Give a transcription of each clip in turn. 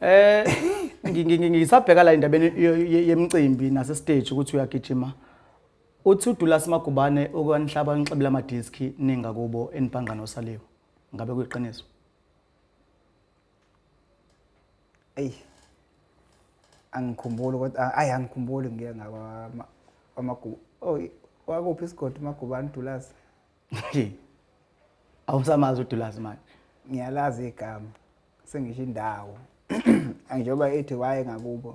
Eh ngisabheka la indabeni yemicimbi nase stage ukuthi uyagijima. Uthi uDulas Magubane okwanihlaba nixebula amadiski ninga kubo enibhangqa nosaliwe. Ngabe kuyiqiniso? Ey. Angikhumbuli kodwa ayi angikhumbuli ngiye ngakwa kwamagubu. Oh wakuphi isigodi uMagubane Dulas? Awusamazi uDulas manje. Ngiyalazi igama. Sengisho indawo. Njengoba ethi waye ngakubo.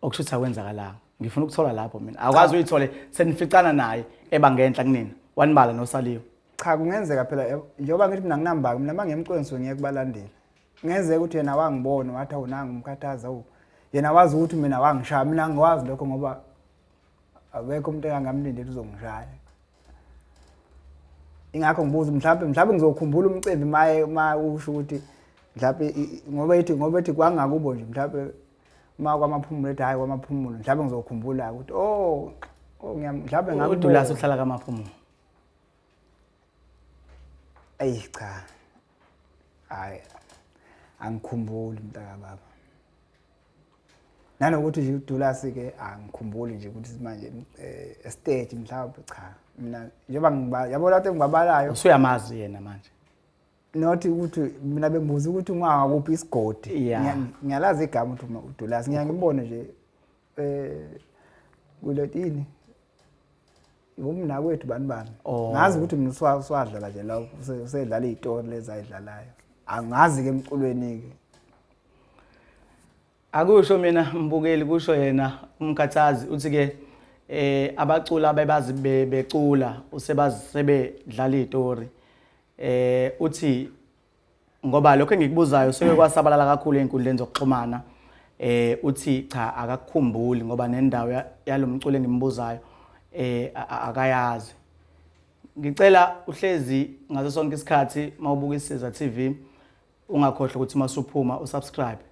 Okusho ukuthi akwenzakalanga. Ngifuna ukuthola lapho mina. Akwazi uyithole senificana naye eba ngenhla kunina. Wanibala nosaliwe. Cha kungenzeka phela njengoba ngithi mina nginambaki mina mangemcweni so ngiye kubalandela. Kungenzeka ukuthi yena wangibona wathi awunanga umkhathaza awu. Yena wazi ukuthi mina wangishaya mina angikwazi lokho ngoba akekho umuntu engangamlindela uzongishaya. Ingakho ngibuza mhlawumbe mhlawumbe ngizokhumbula umcimbi maye ma usho ukuthi mhlawumbe ngoba ethi ngoba ethi kwangakubo nje mhlawumbe uma kwamaphumulo ethi hayi kwamaphumulo mhlawumbe ngizokhumbula ukuthi oh oh mhlawumbe ngambona. UDulasi uhlala kamaphumulo. Ayi cha. Hayi angikhumbuli mntaka baba. Nanokuthi nje uDulasi ke angikhumbuli nje ukuthi manje eh, stage mhlawumbe cha mina njengoba ngiba yabo lapho engibabalayo Usuyamazi yena manje. Not ukuthi mina bengibuza ukuthi ungakuphi isigodi. Ngiyalazi igama ukuthi uDulasi ngiyangimbone nje eh kuletini umnakwethu bani bani. Oh. Ngazi ukuthi mina uswadlala nje la usedlala izitori lezi ayidlalayo. Angazi ke emculweni ke. Akusho mina mbukeli kusho yena umkhathazi uthi ke eh abacula abebazi becula usebazi sebedlala izitori eh uthi ngoba lokho engikubuzayo seke kwasabalala kakhulu einkundleni zokuxhumana eh uthi cha akakukhumbuli ngoba nendawo yalomculo engimbuzayo eh akayazi. Ngicela uhlezi ngaso sonke isikhathi mawubuka iSiza TV ungakhohlwa ukuthi masuphuma usubscribe.